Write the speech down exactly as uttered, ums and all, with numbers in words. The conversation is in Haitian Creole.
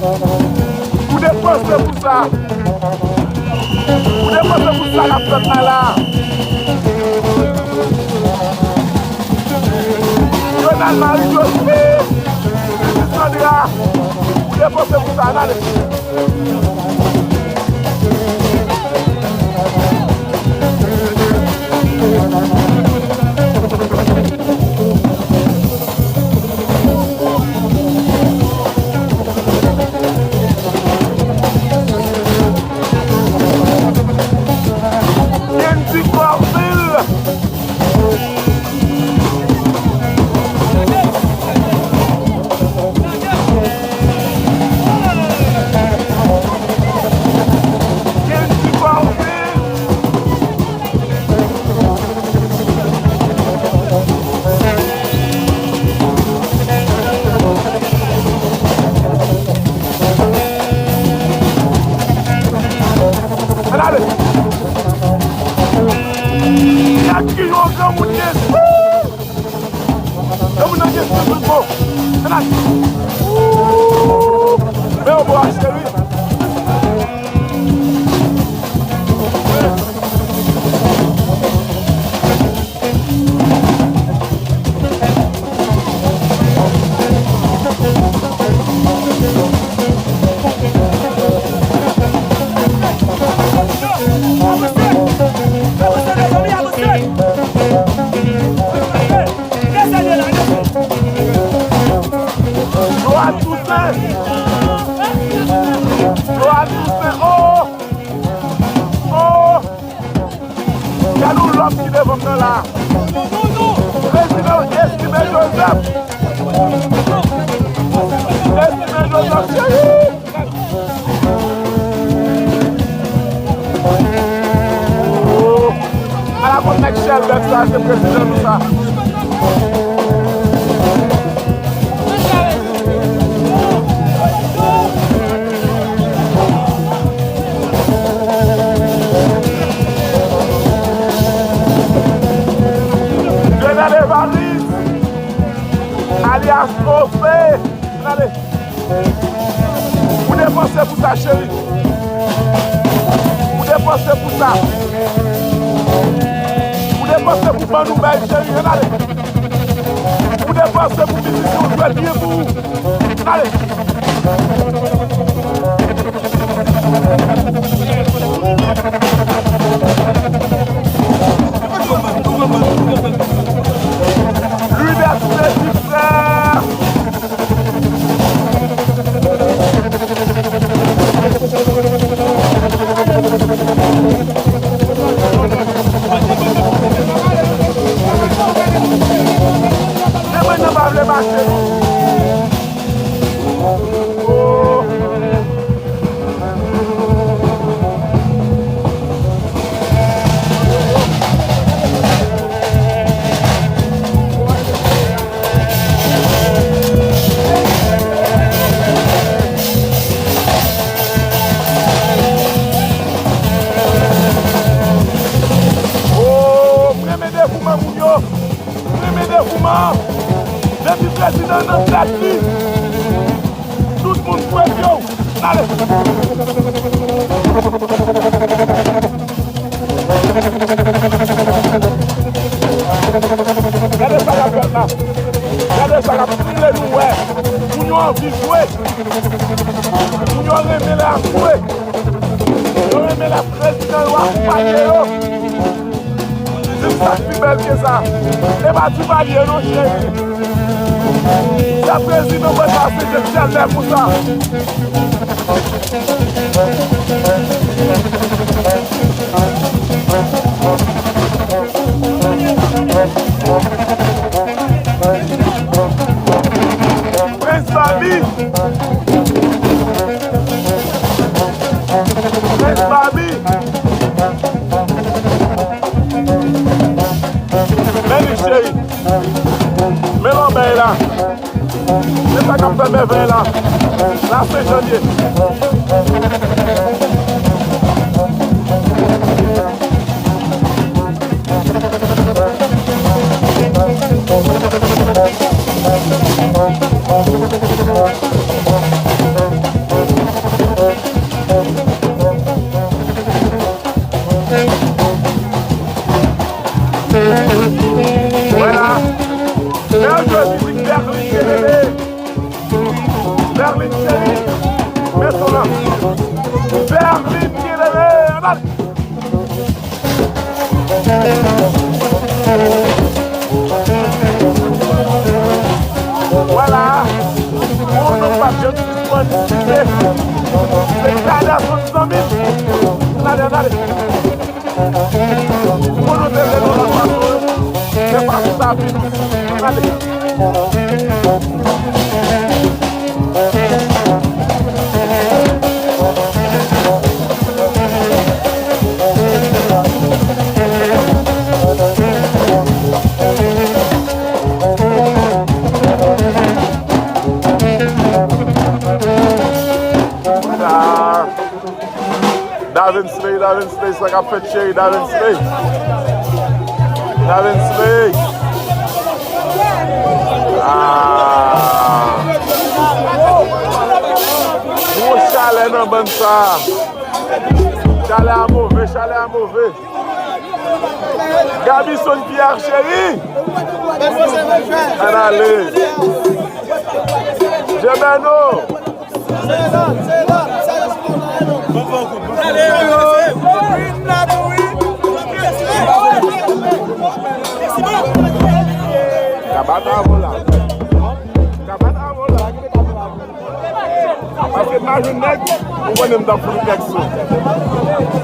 Ou depanse pou sa. Ou depanse pou sa k ap fèt la la. Ronald Marie José, Sandra, ou depanse pou sa, n ale. Kendy Corville. Kendy Corville. Ann ale. Gad kijan yon granmoun gen. Granmoun nan gen sou tout bon. Ann ale. Men yon bò a cheri. Johan Toussaint! Johan Toussaint! Oh! Oh! Gade yon lòm ki devan m nan la. Prezidan Estimé Joseph. Estimé Joseph, cheri. Oh. Ala kont nèg chèlbèk sa, se prezidan nou sa. Grenade Evariste, alyas Ofe. Gade. Ou depanse pou sa, cheri. Ou depanse pou sa. Ou depanse pou ban nou bay, cheri. Gade. Ou depanse pou mizisyen ou jwe byen pou ou. Ale. Liberté, ti frè. Demen nan pa vle mache non. Oh. Oh, m renmen devouman moun yo. M renmen devouman an. Depi prezidan nan tèt li, tout moun kwè pye w. Ale. Gade sa k ap fèt la. Gade sa k ap, m vle nou wè. Moun yo anvi jwe. Moun yo renmen lè y ap jwe. Yo renmen lè prezidan yo akonpaye yo. Di m sa k pi bèl ke sa. E pa Duvalier non, cheri. Sa prezidan mwen pase, je tèlè pou sa. Prens Babi. Prens Babi. Men li, cheri. Men lòbèy la. Men sa k ap fè mèvèy la. La Sen Jan ye. Cheri, met son nan. Fè vin ki rele, ann ale. Vwala. Moun nou pa janm sispann kite. Se Kader son zanmi. Ann ale, ann ale. Pou nou te vle nou nan fason, se pa sa vin. Ale. Davensley, Davensley, sa k ap fèt, cheri, Davensley. Davensley. Ah. Gwo chalè nan bann sa. Chalè a move, chalè a move. Gabison Pierre, cheri. Ann ale. Jebeno. Ka bat avè w la. Ka bat avè w la. Paske m pa jwenn nèg, ou konnen m t ap fout nèg sou.